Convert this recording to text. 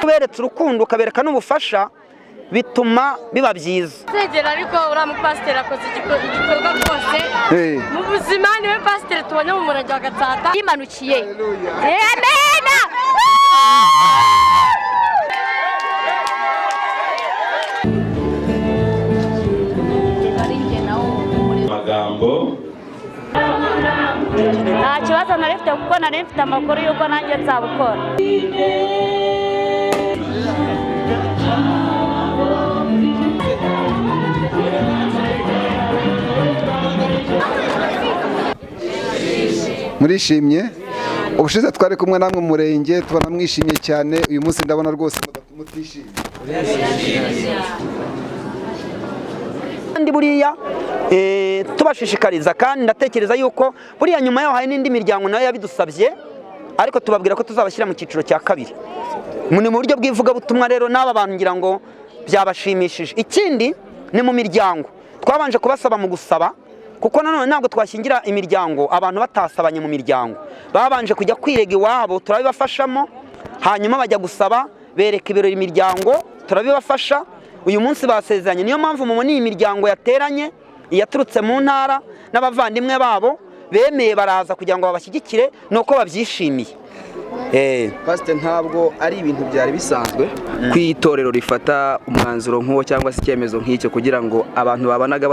Uberetse urukundo ukabereka n'ubufasha, bituma biba byiza. Nsengera, ariko uriya mupasiteri akoze igikorwa rwose mu buzima. Niwe pasiteri tubonye mu murenge wa Gatsata. Yimanukiye, amena. Magambo. Nta kibazo nari mfite, kuko nari mfite amakuru y'uko nanjye nzabukora. Murishimye? Ubushize twari kumwe namwe mu murenge, tubona mwishimye cyane. Uyu munsi ndabona rwose mutishimye. Kandi buriya tubashishikariza, kandi ndatekereza yuko buriya nyuma yaho hari n'indi miryango nayo yabidusabye, ariko tubabwira ko tuzabashyira mu cyiciro cya kabiri. Ni mu buryo bw'ivugabutumwa. Rero n'aba bantu ngira ngo byabashimishije. Ikindi ni mu miryango, twabanje kubasaba mu gusaba, kuko nanone ntabwo twashyingira imiryango abantu batasabanye mu miryango. Babanje kujya kwirega iwabo, turabibafashamo, hanyuma bajya gusaba, bereka ibirori imiryango, turabibafasha. Uyu munsi basezeranye. Niyo mpamvu mubona iyi miryango yateranye, iyaturutse mu ntara n'abavandimwe babo bemeye baraza kugira ngo babashyigikire, ni uko babyishimiye. Pasite, ntabwo ari ibintu byari bisanzwe ko itorero rifata umwanzuro nk'uwo cyangwa se icyemezo nk'icyo kugira ngo abantu babanaga.